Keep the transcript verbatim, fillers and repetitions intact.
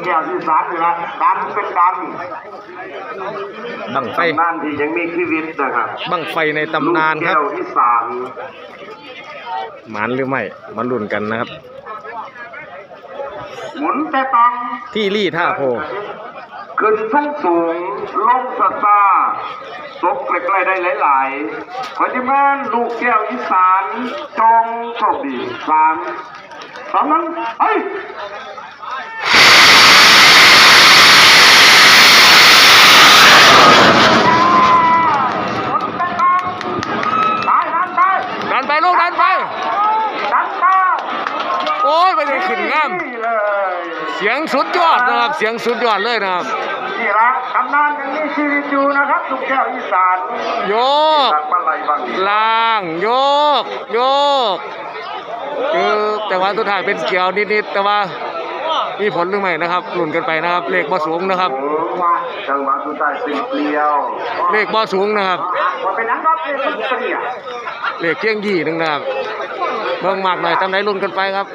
แก้วอีสานนี่ละดังเป็นดัง บั้งไฟ ตำนานที่ยังมีชีวิตนะครับ บั้งไฟในตำนานครับ ลูกแก้วอีสาน หมานหรือไม่ มาลุ้นกันนะครับ หมุนแต่ต้อง ที่ลี่ท่าโพ ขึ้นสูงสูง ลงซาซา ตกใกล้ๆได้หลายๆ ขอทีมงานลูกแก้วอีสาน จงโชคดี สาม สอง หนึ่ง ไป ดันไปลูก ดันไป ดันไป โอ้ย ไปเลยขึ้นงาม นี่เลย เสียงสุดยอดนะครับ เสียงสุดยอดเลยนะครับ นี่ละตำนานยังมีชีวิตอยู่นะครับ ลูกแก้วอีสาน โยก ตัดมาไหลบัง ล่าง โยก โยก คือจังหวะสุดท้ายเป็นเกี่ยวนิดๆ แต่ว่ามีผลหรือไม่นะครับ ลุ้นกันไปนะครับ เลขบ่สูงนะครับ จังหวะสุดท้ายเป็นเกี่ยว เลขบ่สูงนะครับ ว่าเป็นหยังครับ เลขมันเปรียบ เลขเพียงยี่หนึ่งนะครับ เบิ่งมากหน่อยตำใดลุ้นกันไปครับ